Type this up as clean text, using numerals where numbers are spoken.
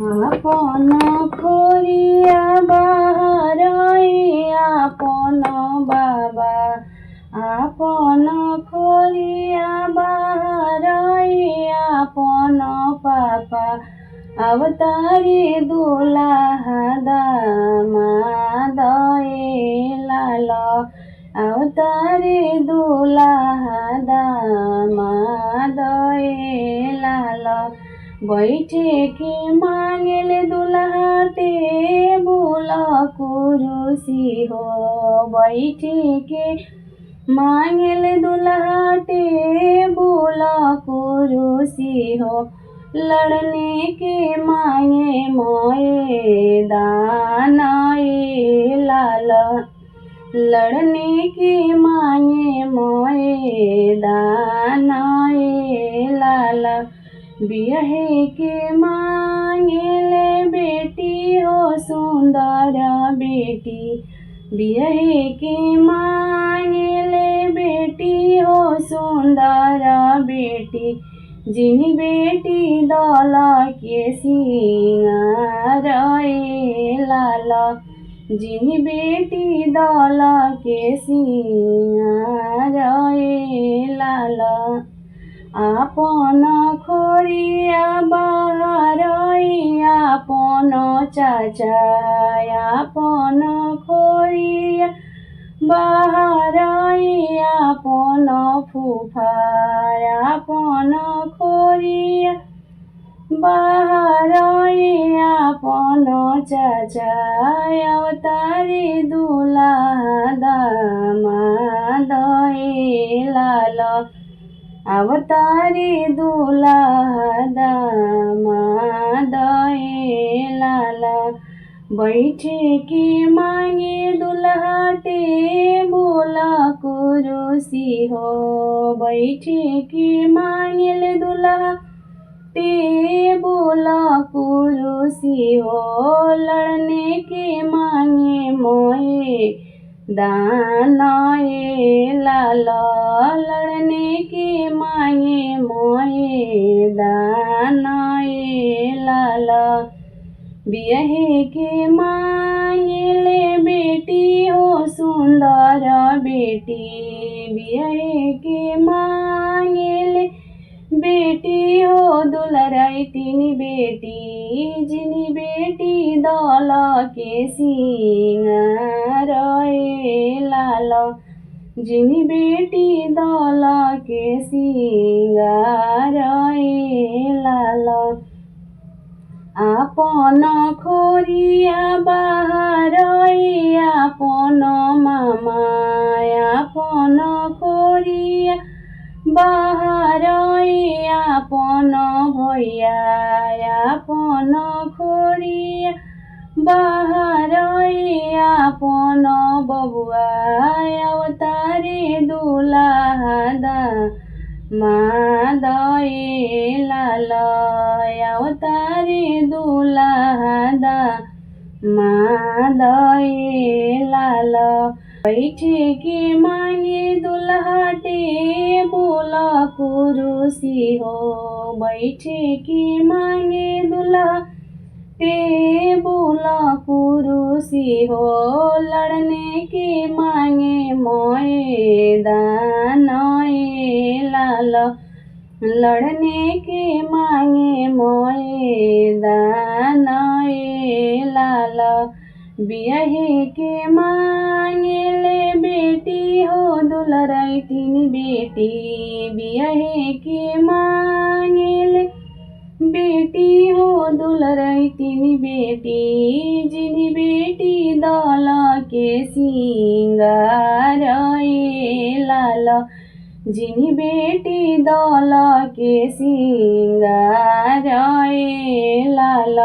আপন খড়িয়া বাহারই আপন বাবা, আপন খড়িয়া বাহারই আপन पापा, अवतारी दुल्हा दामाद ए लाल, अवतारी दुल्हा दामाद ए लाल। बैठे के मांगेल दुल्हा टेबुल कुर्सी हो, बैठे के मांगेल दुल्हा टेबुल कुर्सी हो, लड़ने के मांगे मैदान ए लाल, लड़ने के मांगे मैदान ए लाल। बियहे के मांगेले बेटी हो सुंदर बेटी, बियहे के मांगेले बेटी हो सुंदर बेटी, जिनी बेटी दल के सिंगार ए लाल, जिनी बेटी दल के सिंगार ए लाल। आपन खोरिया बाहरई आपन चाचा, आपन खोरिया बाहरई आपन फूफा, आपन खोरिया बाहरई आपन चाचा, अवतारी दुल्हा दामाद ए लाल, अवतारी दुल्हा दामाद ए लाल। बैठे के मांगे दुल्हा टेबुल कुर्सी हो, बैठे के मांगेल दुल्हा टेबुल कुर्सी हो, लड़ने के मांगे मैदान ए लाल, लड़ने के मांगे मैदान ए लाल। बियहे के मांगेले बेटी हो सुंदर बेटी, बियहे के मांगेले बेटी हो दुलराई तीन बेटी, जिनी बेटी दल के सिंगार ए लाल, जिनी बेटी दल के सिंगार ए लाल। आपन खोरिया बाहरई आपन मामा, आपन खोरिया बाहरई आपन भैया, आपन खोरिया बाहरई आपन बबुआ, अवतारी दुल्हा दामाद ए लाल, अवतारी दुल्हा दामाद ए लाल। बैठे के मांगे दुल्हा टेबुल कुर्सी हो, बैठे के मांगे दुल्हा टेबुल कुर्सी हो, लड़ने के मांगे मैदान ए लाल, लड़ने के मांगे मैदान ए लाल। बियहे के मांगेले बेटी हो दुलराई तीन बेटी, बियहे के मांगेले बेटी हो दुलराई तीन बेटी, जिनी बेटी दल के सिंगार ए लाल, जिनी बेटी दल के सिंगार ए लाल।